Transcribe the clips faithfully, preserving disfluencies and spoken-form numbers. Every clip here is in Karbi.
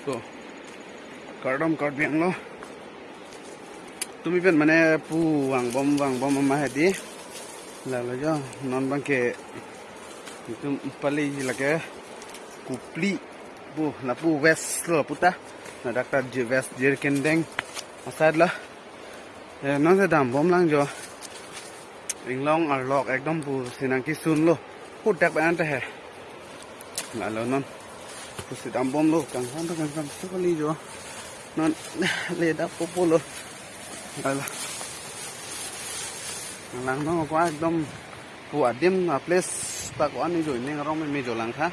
To, kardom Karbi Anglong. Tumi pen mane pu vangbom vangbom ama hedi. Lalo jo, non abangke itum pali lake Kopili pu, lapu west lo puta. Ladak ta je west Jirikindeng aside lo. Eh, non si dambom lang jo. Inglong arlok ekdom pusi nangkesun lo. Hudak ba anta he. Lalo non pusi dambom lo, kangkam ta kangkam so kali jo. Non le dak popo lo. Lalo. Lang non ko ekdom pu adim a place ta ko-an ne jo, ning arong me jo lang tha.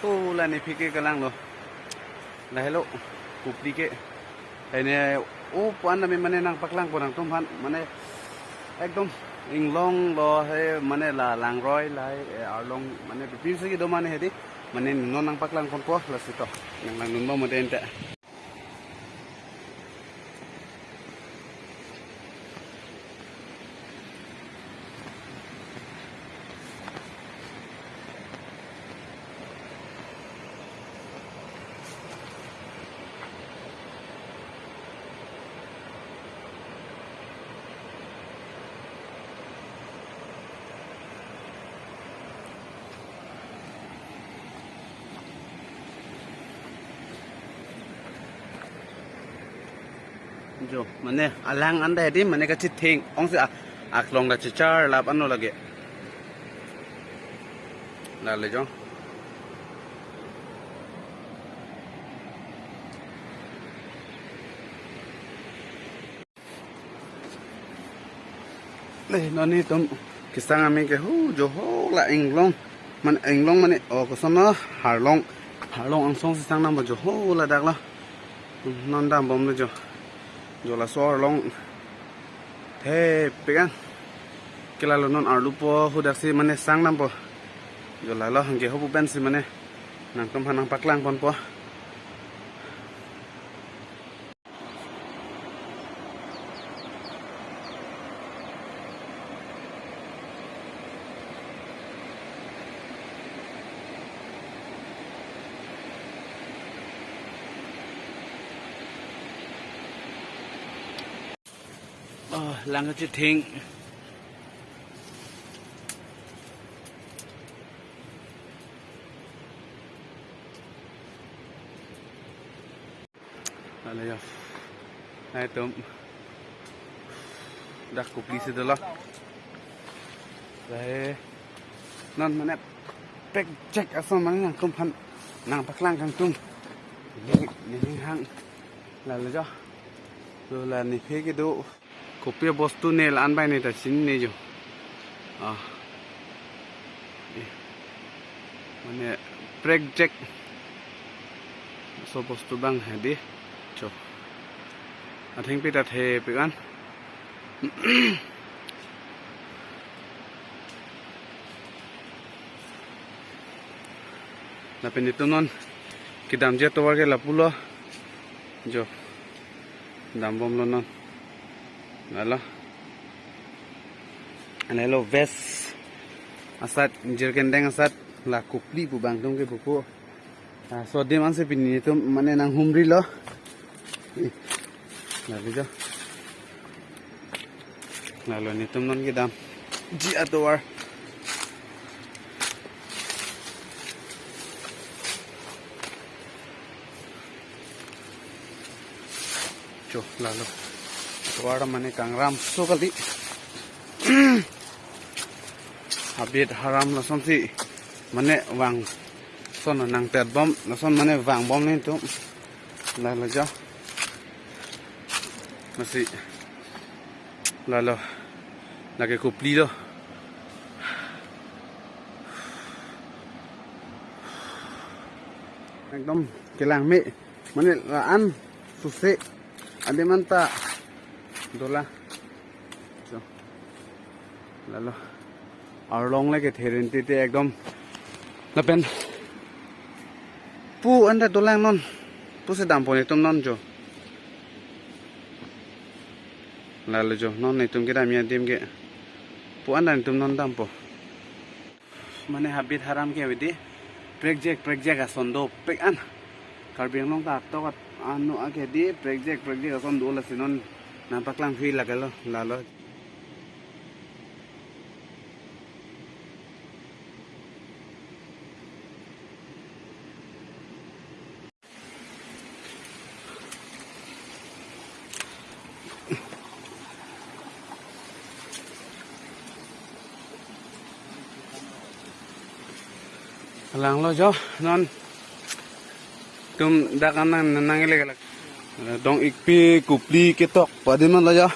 To la nephi ke kelang lo. Lahelo Kopili ke. Ene, o, pu-an tame mane nangpaklangpo nangtum aphan, mane ekdom inglong lo he, mane la langroi la he, eh, arlong mane pipil si kedo mane hedi, mane non nangpaklang ponpo lasi to. Nang langdunbom mate ente. Jo, mane alang anta hedi mane kachetheng ong si a-, aklong ta chechar lap anlo lake. Lale jo. Le, non netum kesang ami ke hu jo ho la inglong. Mane inglong mane o koson lo, harlong. Harlong angsong si sang nangpo jo ho ladak lo. Non dambom lo jo. Jo laso arlong thepik an. Ke lalo non arlupo, hudak si mane sang nangpo. Jo lalo hangke ho pu pensi mane nangtum aphan nangpaklang ponpo. Oh, lang kachetheng. Ala ya. Nangtum dak Kopili si dolo. Lahai non mane prekjak ason mane nangtum aphan nangpaklang kangtung. Ning, ning hang. Lalo jo. Lo la nephi kedo. Kopi bostu ne la-an bai ne ta chinine jo. Ah. Eh. Mane prekjak. So bostu abang hedi. Jo. Athengpi ta thepik an. Lapen itum non kedamji atovar ke lapu lo. Jo. Dambom lo non. Lalo. Lalo west aside, Jirikindeng aside, la Kopili pu abang atum ke pupo. Ah, so adim ansi pini netum mane nanghumri lo. Ih, lalo jo. Lalo netum non kedamji atovar. Jo, lalo. Atovar mane kangram so kali. Habit haram lasonsi mane vang. Lason nangtetbom, lason mane vangbom netum. Lalo jo. Masi. Lalo. Lake Kopili lo. Ekdom kelangme. Mane la-an suse. Adim anta dolang. Jo. Lalo. Arlong le kethe rinti te ekdom. Lapen pu anta dolang non. Pusi dampo netum non jo. Lalo jo, non netum kedamji adim ke. Pu anta netum non dampo. Mane habit haram ke avedi. Prekjak, prekjak ason dopik an. Karbi Anglong ta atok at-, ano ake di prekjek prekjek ason do, lasi non nangpaklang phi lake lo, lalo. Alang lo jo, non tum dak an nang, nang ilek ilek. Dong-ikpi, kopli ketok, padi man lo jo.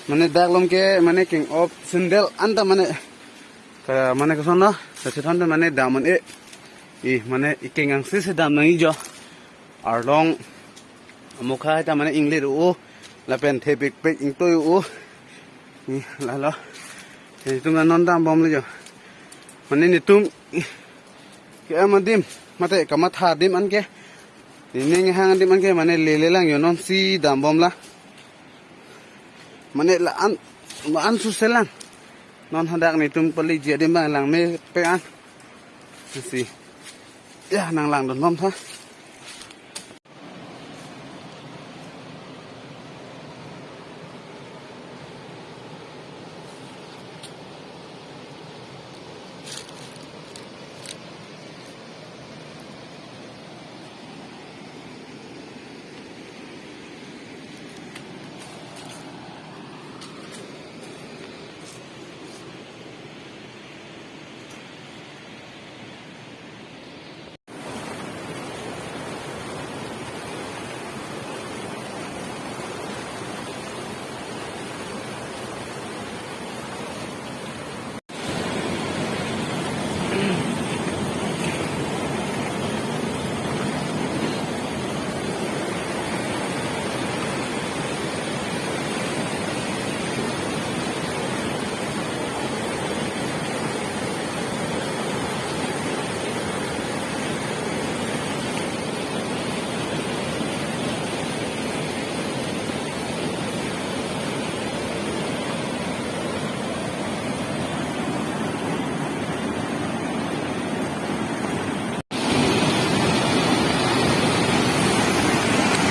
Mane dak lom ke, mane king-op sandal anta mane, ka, mane koson lo, kachethon mane dam un-e. I, mane iking angsi si dam nangji jo. Arlong amokha ta mane inglir u, lapen thepikpik ingtoi u. Ni, lalo. Netum non dambomlo jo. Mane netum ke-em adim, mate kamatha adim anke, nening hang adim anke, mane lele lang jo, non si dambomlo. Mane la-an, la-an suselang. Non hadak netum pali ji adim abang langmepik an. Si. Ya, nanglangdunbom tha.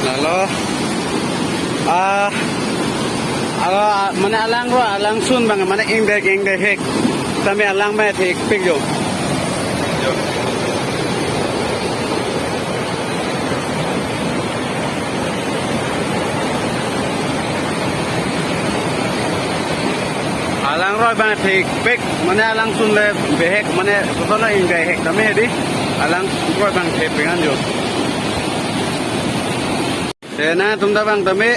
Lalo, ah, alo, ah, mane alangroi, alangsun abang, mane ingdai, ingdai hek. Tame alang mane thekpik jo. Alangroi abang thekpik, mane alangsun le bihek, mane koson lo ingdai hek tame di. Alangroi abang thekpik an jo. Te nangtum ta abang tame,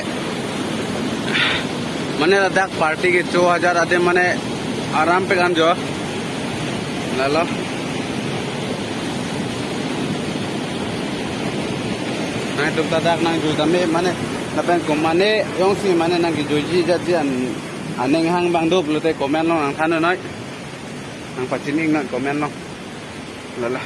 mane ladak party kecho hajar adim mane arampik an jo. Lalo. Nangtum ta dak nangjui tame, mane lapen ko mane jongsi mane nangkejuiji jatji an, aning hang abang do pulote comment along nangthan noi. Nangpachini non comment along. Lalo.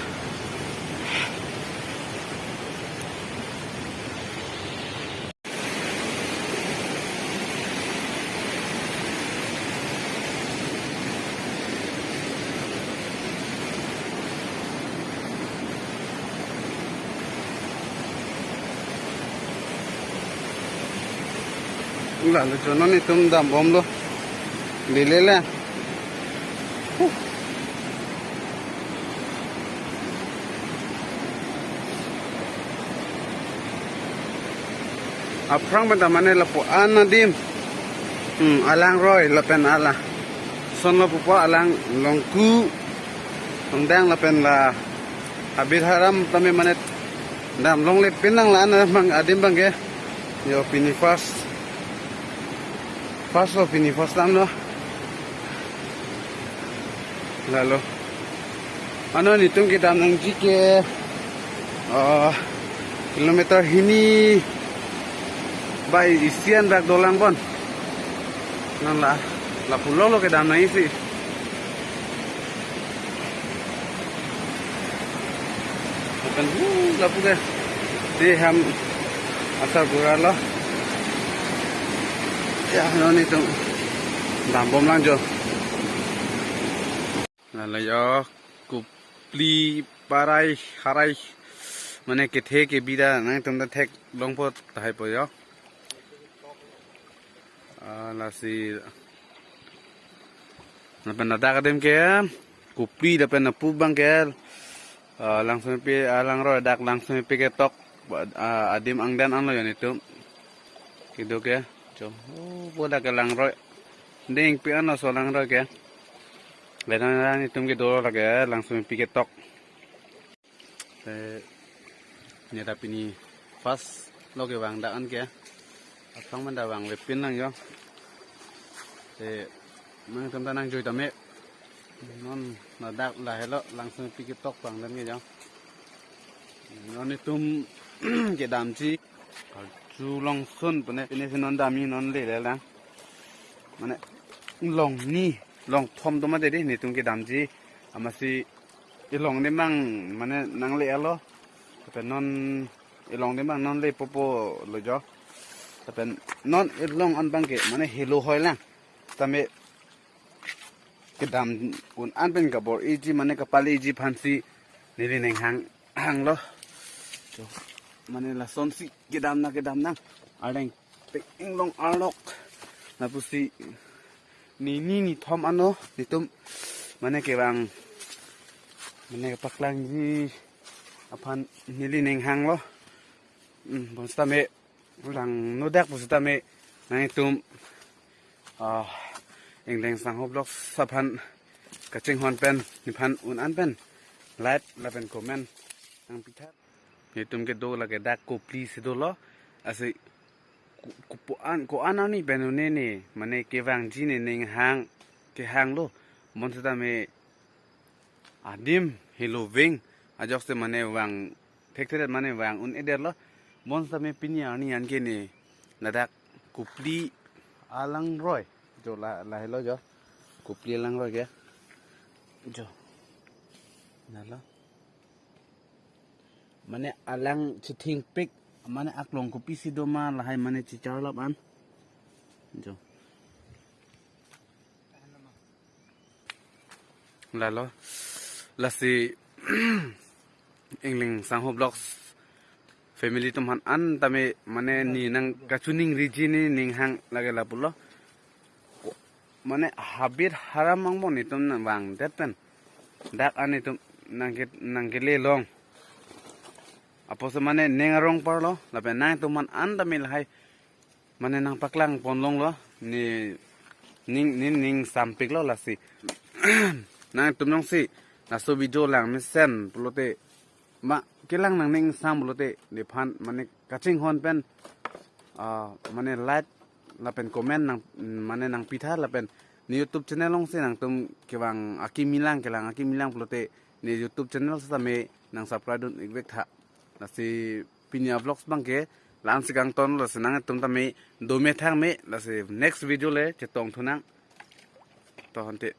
Lalo jo, non netum dambomlo. Lele le. Aphrang pen ta mane lapu-an adim. Hmm, alangroi lapen ala. Son lapu po alang Longku, Longdang lapen la Habit Haram tame mane dam longle pin nang la-an abang adim abang ke. Jo pini first. First lo pini first time lo. Lalo. Ano netum kedam nangji ke, ah, kilometer hini bai isi an dak dolang bon. Non la, lapulo lo kedam nangji si. Lapen, uh, lapu ke. Di hem asar pura lo. Ya, non netum dambom lang jo. Lalo jo, kopli parai harai. Mane kethe kebi ta nangtum ta theklongpo tahai po jo. Ah, lasi lapen ladak adim ke kopli lapen apu abang ke, ah, Langsomepi alangroi, dak Langsomepi ketok, ah, adim angdeng anlo jo netum. Kedo ke, jo. Oh, bo dak ke langroi. Dengpi anlo laso langroi ke. Ladak netum kedo lake Langsomepi ketok. Te neta pini first lo kevang dak an ke. Aphrang man ta vangvepin lang jo. Te nangtum ta nangjui tame. Non ladak lahelo Langsomepi ketok vangdam ke jo. Non netum kedamji. Arjulongsun pune pine si non damji, non lele lang. Mane long ni, long thom do mate dei netum kedamji. Amatsi ilong nemang mane nangle-etlo. Lapen non ilong nemang non lepopo lo jo. Lapen non ilong an abang ke mane helo hoi lang. Tame kedam un-an pen kabor-iji mane kapal-iji aphansi neli ning hang hanglo. Jo, mane lasonsi kedam nang kedam nang. Arleng pek inglong arlok. Lapusi ni ni ni thom anlo netum mane kevang mane paklangji aphan neli ning hanglo. Hmm, bonsitame langnodak pusitame nangtum, ah, Engleng Sangho Vlogs aphan kachinghon pen nephan un-an pen like lapen comment nangpitha. Netum kedo lake dak kopli si dolo. Lasi ko-, kopu an, ko-an arni pen une ne mane kevangji ne ning hang kehanglo. Bonsitame adim helo veng ajoksi mane vang thekthedet mane vang un-edetlo. Bonsitame pini arni an ke ne ladak kopli alangroi. Jo la, lahelo jo. Kopli alangroi ke. Jo. Nalo. Mane alang chithingpik, mane aklong kopisi doma lahai mane chicharlap an. Jo. Lalo. Lasi Engleng Sangho Vlogs family atum aphan an tame mane ne nangkachiningriji ne ning hang lake lapulo. Ko-, mane habit haram angbong netum nangvangdet pen. Dak an netum nangke, nangkele long. Apotsi mane ning arong parlo, lapen nangtum aphan an tame lahai mane nangpaklang ponlonglo, ne ning, ne ning sampiklo lasi. Nangtum jongsi laso video langmesen pulote ma kelang nangning sam pulote nephan mane kachinghon pen, ah, mane like lapen comment nang, mane nangpitha lapen ne YouTube channel alongsi nangtum kevang akimi lang, kelang akimi lang pulote ne YouTube channel sitame nangsubscribe dun-ik vek tha. Lasi pini avlogs abang ke la-ansi kangton, lasi nangtum tame dome thangme, lasi next video le chetongthu nang. To ante.